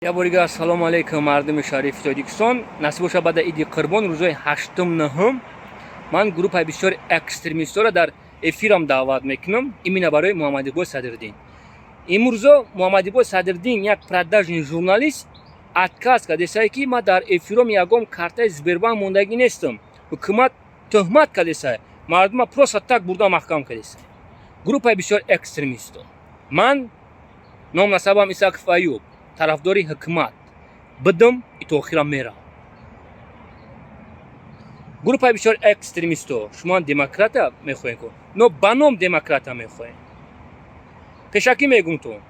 Як бори дигар ассалому алайкум, мардуми шарифи Тоҷикистон. Насиб боша, баъда Иди Қурбон, рӯзҳои ҳаштум, нӯҳум ман группаи бисёри экстремистҳоро дар эфирам даъват мекунам, именно барои Муҳаммадиқбол Садриддин. Имрӯзо Муҳаммадиқбол Садриддин, як продажный журналист, отказ кардесае, ки ман дар эфиром ягон картаи Сбербанк мондагӣ нестам. Ҳукумат тӯҳмат кардесае, мардума просто так бурда маҳкам кардесае. Группаи бисёр экстремистҳо. Ман ном насабам Исаков Аюб, тарафдори ҳукумат бидум и то охирам мерам. Группаи бисёр экстремистҳо, шумо демократа мехоҳем ку, но ба ном демократа мехоҳем. Пешакӣ мегум то,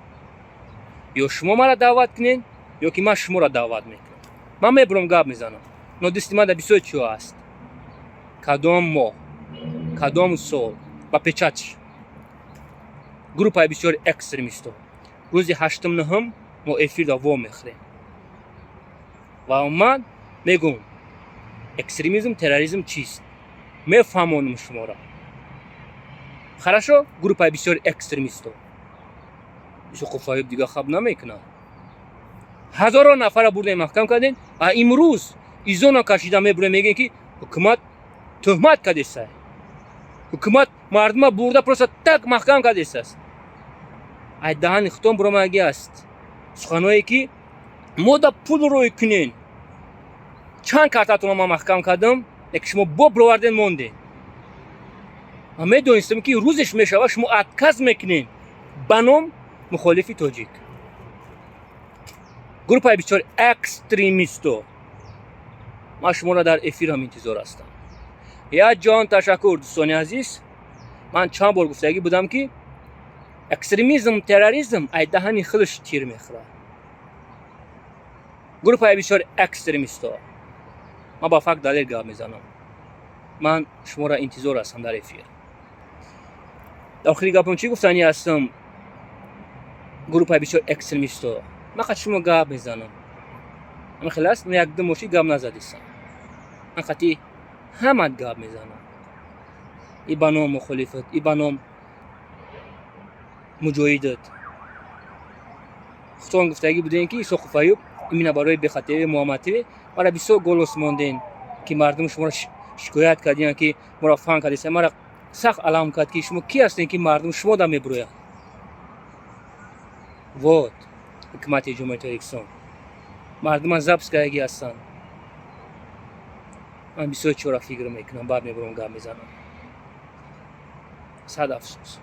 ё шумо маро даъват кунед, ё ки ман шуморо даъват мекунам. Ман мебурам, гап мезанам, но дасти ман дар бисёр чиҳо аст. Кадом моҳ, кадом сол ба печатш. Группаи бисёри экстремистҳо, рӯзи ҳаштум, нӯҳум мо эфирро во мехӯрем ва ман мегӯм, экстремизм, терроризм чист, мефаҳмонам шуморо. Хорошо, группаи бисёри экстремистҳо. Исоқов Аюб дига хаб намекунад. Ҳазорон нафарро бурдем, маҳкам кардем, ва имрӯз изона кашида мебурем, мегӯем, ки ҳукумат тӯҳмат кардеса, ҳукумат мардума бурда просто так маҳкам кардесааст. Ай даҳани худтон буромагӣ аст суханое, ки мо да пул рӯй кунен. Чанд картатонро ман маҳкам кардам, лекин шумо бо бироварден, монден. Ман медонистам, ки рӯзеш мешава, шумо отказ мекунен ба ном мухолифи тоҷик. Группаи бисёри экстремисто, ман шуморо дар эфирам интизор ҳастам. Як ҷон ташаккур, дӯстони азиз. Ман чанд бор гуфтагӣ будам, ки экстремизм, терроризм ай даҳани худаш тир мехӯрад. Группаи бисёри экстремистҳо, ман ба факт, далел гап мезанам. Ман шуморо интизор ҳастам дар эфир. Дар охири гапам чӣ гуфтанӣ ҳастам? Группаи бисёр экстремистҳо, ман қати шумо гап мезанам. Ҳама хеле аст, якду моши гап назадистам. Ман қати ҳамат гап мезанам, и ба ном мухолифат, и ба ном муҷоҳидат. Худтон гуфтагӣ будем, ки Исоқов Аюб именно барои Бехатери Муҳаммадтв мара бисёр голос монден, ки мардум шуморо шикоят кардиянд, ки моро фан кардеста. Мара сахт алам кард, ки шумо кӣ ҳастем, ки мардум шумо да мебурояд. Вот ҳукумати Ҷумҳурии Тоҷикистон мардума забс кардагӣ ҳастанд. Ман бисёр чора фикр мекунам, баъд мебурам, гап мезанам. Сад афсӯс.